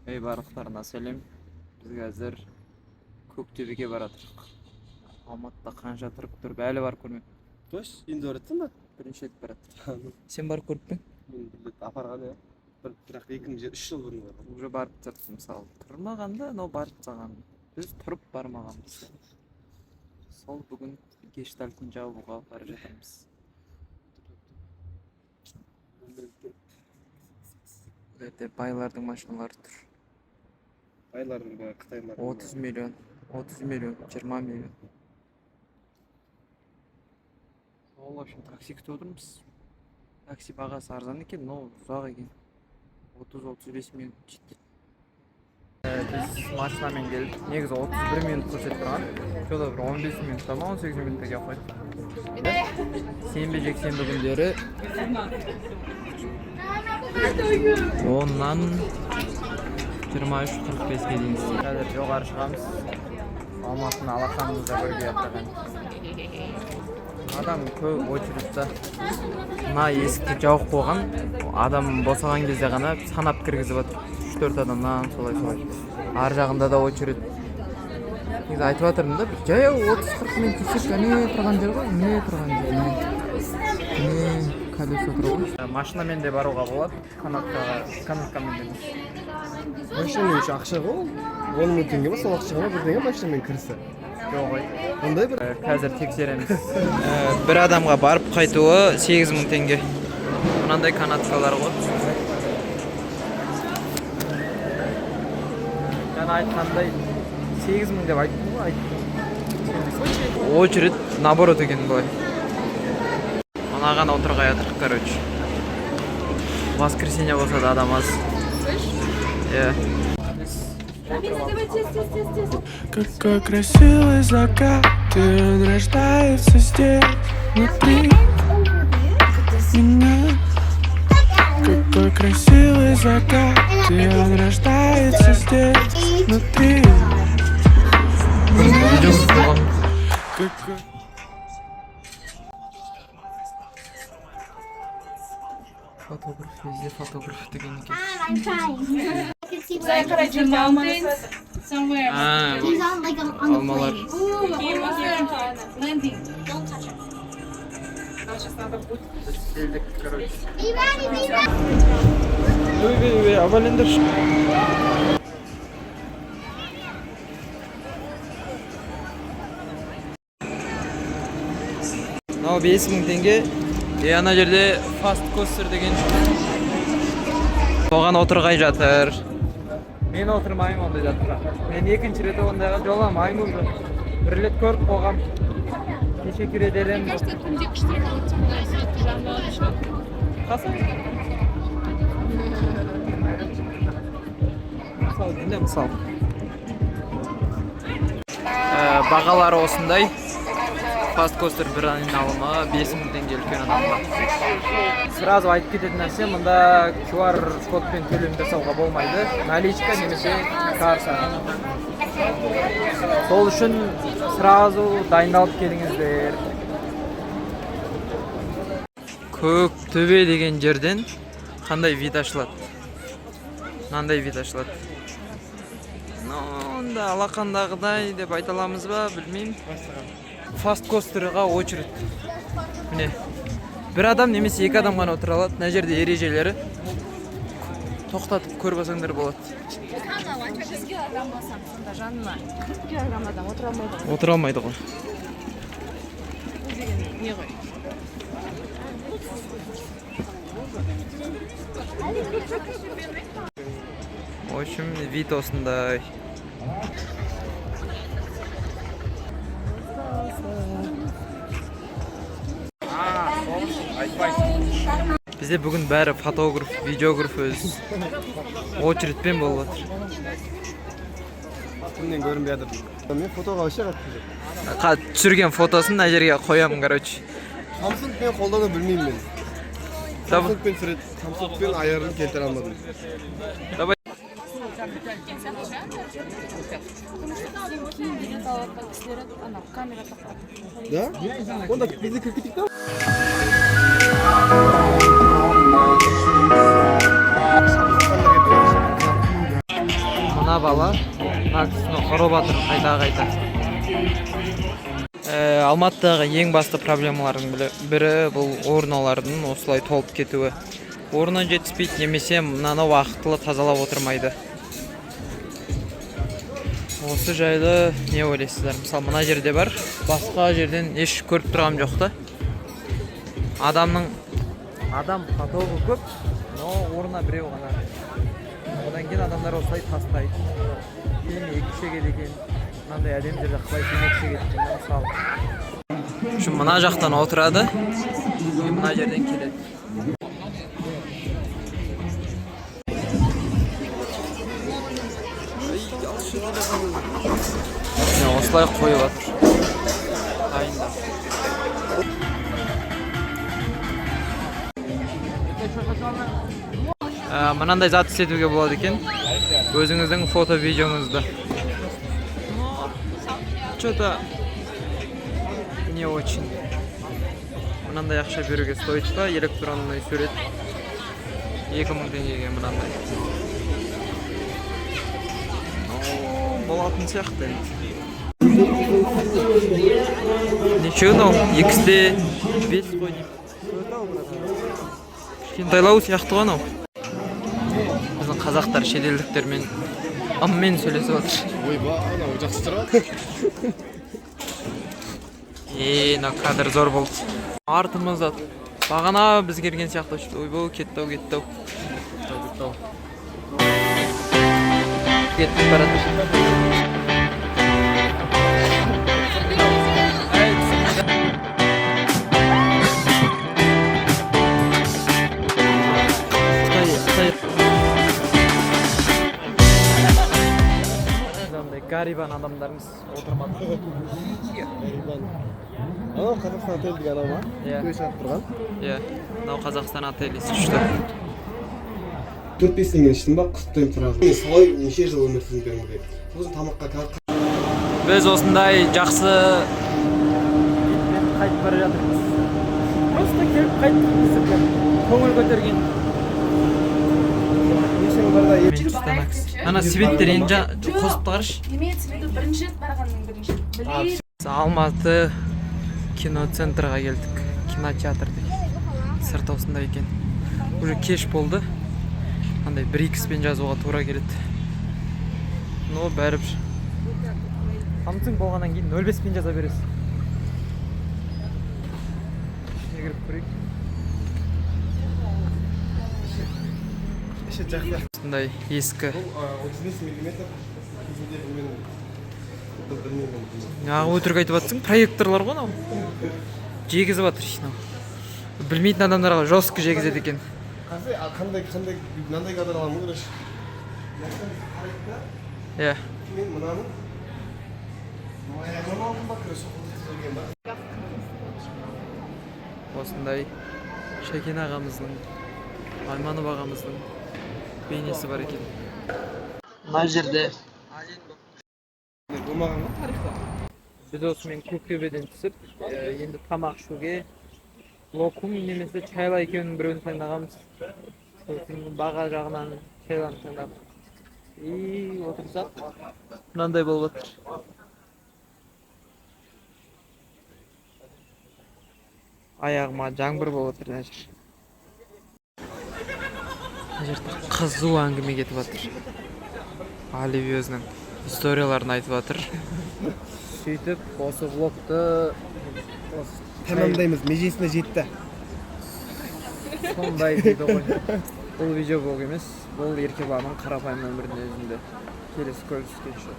Ей, барлықтарына сәлем. Біз қазір Көктөбеге бара жатырмық. Алматыда қанша тұрып тұрып әлі барып көрмеппін. Точно, енді баратсың ба? Бірінші рет бара жатырмын. Сен барып көріп пе? Мен бір рет апарған, иә. Бір, бірақ 2003 жыл бұрын барған. Уже барып тастадық, мысалы. Тұрмағанда, но барып тастаған. Біз тұрып бармағанбыз. Сол бүгін гештальтын жабуға бара жатырмыз. Бұл жерде байлардың машиналары тұр. Байлардың ба, қытайлардың ба? 30 миллион, 30 миллион, 20 миллион. Сол, в общем, такси күтіп отырмыз. Такси бағасы арзан екен, но ұзақ екен. 30-35 минут жетті. Біз машинамен келдік. Негізі 31 минут көрсетіп тұрған. Что-то бір 15 минутта ма, 18 минутта келіп қойдық. Сенбі, жексенбі күндері 10-нан 23:45-ке дейін істейді. Қазір жоғары шығамыз. Алматыны алақанымызда көрге жатырған. Адам көп, очередьта. Мына есікті жауып қойған. Адам босаған кезде ғана санап кіргізіп жатыр. 3-4 адамнан солай солай. Ар жағында да очередь. Негізі айтып жатырмын да, бір жаяу 30-40 минут жүрсек, әне тұрған жер ғой, міне тұрған жер. Міне. Міне колесо тұр ғой. Машинамен де баруға болады, канаткаға, канаткамен де емес. Машинамен еще ақша ғой ол. 10 мың теңге ма, сол ақшаға ма, бірдеңе машинамен кірісі. Жоқ ғой. Ондай бір Қазір тексереміз. Бір адамға барып қайтуы 8000 теңге. Мынандай канаткалар ғой. Жаңа айтқандай 8000 деп айттым ғой, айттым. Очередь наоборот екен былай. Мынаған отырғай жатырық, короче. Воскресенье болса да адам аз. Иә. Какой красивый закат, и он рождается здесь, внутри меня. Какой красивый закат, и он рождается здесь, внутри. Видеомыз болған. Какой. Фотограф везде фотограф деген екен. I'm trying. I can see where The mountains somewhere. А, he's on, like on the Алмалар. plane. He was landing. Don't touch him. Біз келдік, короче. Be ready, be ready. Ой, ой, ой, абайлаңдаршы. Мынау 5000 теңге. И ана жерде fast coaster деген. Соған отырғай жатыр. Мен отырмаймын ондай затқа. Мен екінші рет ондайға жоламаймын уже. Бір рет көріп қойғам. Teşekkür ederim. Кажется, түнде күштірек болады сондай свет жанып еще. Қасан? Мысал, енді мысал. Бағалары осындай. Fast coaster бір айналымы 5000 теңге үлкен адамға. Сразу айтып кететін нәрсе, мында QR кодпен төлем жасауға болмайды. Наличка немесе карта. Сол үшін сразу дайындалып келіңіздер. Көктөбе деген жерден қандай вид ашылады? Мынандай вид ашылады. Ну, онда алақандағыдай деп айта аламыз ба, білмеймін. Fast coasterға очередь. Міне. Бір адам немесе екі адам ғана отыра алады. Мына жерде ережелері. Тоқтатып көріп алсаңдар болады. 100 килограмм болсам, сонда жанына 40 килограмм адам отыра алмайды ғой. Отыра алмайды ғой. Бұл деген не ғой? В общем, вид осындай. Бізде бүгін бәрі фотограф, видеограф өз. Очередьпен болып жатыр. Күннен көрінбей жатыр. Мен фотоға вообще қатты жоқ. Түсірген фотосын мына жерге қоямын, короче. Samsung-пен қолдану білмеймін мен. Давай. Samsung-пен сурет, Samsung-пен айырын келтіре алмадым. Давай. Кейін билет алып жатқан кісілер анау камера таққан. Да? Онда біз де кіріп кетейік та. Мына бала мына кісіні ұрып жатыр қайта қайта. Алматыдағы ең басты проблемалардың бірі бұл урналардың осылай толып кетуі. Орны жетіспейді немесе мынаны уақытылы тазалап отырмайды. Осы жайлы не ойлайсыздар? Мысалы, мына жерде бар, басқа жерден еш көріп тұрғаным жоқ та. Адамның адам потогы көп, но орнына біреу ғана. Одан кейін адамдар осылай тастайды. Темекі шегеді екен. Мынандай әдемі жерде қалай темекі шегеді екен, мысалы. Үшін мына жақтан отырады, и мына жерден келеді. Міне, осылай қойып жатыр. Дайындап. Мынандай зат істетуге болады екен. Өзіңіздің фото видеоңызды. Что-то не очень. Мынандай ақша беруге стоит па? Электронный сурет 2000 теңгеге мынандай. Ну, болатын сияқты енді. Неше мынау? Екісте бес қой деймін. Кішкентайлау сияқты ғой анау. Біздің қазақтар шетелдіктермен ыммен сөйлесіп жатыр. Ойбай, анау жақсы тұрады. Е, мынау кадр зор болды. Артымызда бағана біз келген сияқты. Ойбой, кетті ау, кетті ау. Кетіп бара жатыр. Ай, түсінді. Қытай, Қытай. Біз андай гарибан адамдармыз, отырмадық. Анау Қазақстан отель деген анау ма? Иә. Көз шығарып тұрған. Иә, мынау Қазақстан отелі күшті. 4-5 теңгені іштім ба, құсып тастаймын сразу. Мен солай неше жыл өмір сүрдім кәдімгідей. Сосын тамаққа Біз осындай жақсы бетпен қайтып бара жатырмыз. Просто келіп қайттық біздікі. Көңіл көтерген. Нешең бар да. Ана светтер енді қосып қарашы. Имеется в виду бірінші рет барғанның бірінші. Блин. Алматы киноцентрға келдік. Кинотеатр деген. Сырты осындай екен. Уже кеш болды. Андай бір икспен жазуға тура келеді. Но бәрібір. Самсунг болғаннан кейін 0.5-пен жаза бересіз. Ішіне кіріп көрейік. Іші жақсы. Осындай ескі. Бұл 35 миллиметр кезінде мен білмеймін. Неғып өтірік айтып жатсың? Проекторлар ғой анау. Жегізіп жатыр мынау. Білмейтін адамдарға жестко жегізеді екен. Қандай қандай қандай мынандай кадр аламын ғой, короче. Қарайды да, мен мынаны аяғынан алдым ба, короче, жүрген ба. Осындай Шәкен ағамыздың, Айманов ағамыздың бейнесі бар екен. Мына жерде Болмаған ғой тарихта. Біз осымен Көктөбеден түсіп, енді тамақ ішуге локум немесе чайла екеуінің біреуін таңдағанбыз. Сосын баға жағынан чайланы таңдадық. И отырсақ, мынандай болып жатыр. Аяғыма жаңбыр болып жатыр мына жер. Мына жерде қызу әңгіме кетіп жатыр. Али өзінің историяларын айтып жатыр. Сөйтіп осы влогты осы Тәмамдаймыз, межесіне жетті. Сондай дейді ғой. Бұл видеоблог емес, бұл Еркебұланның қарапайым өмірінің өзінде. Келесі көріскенше.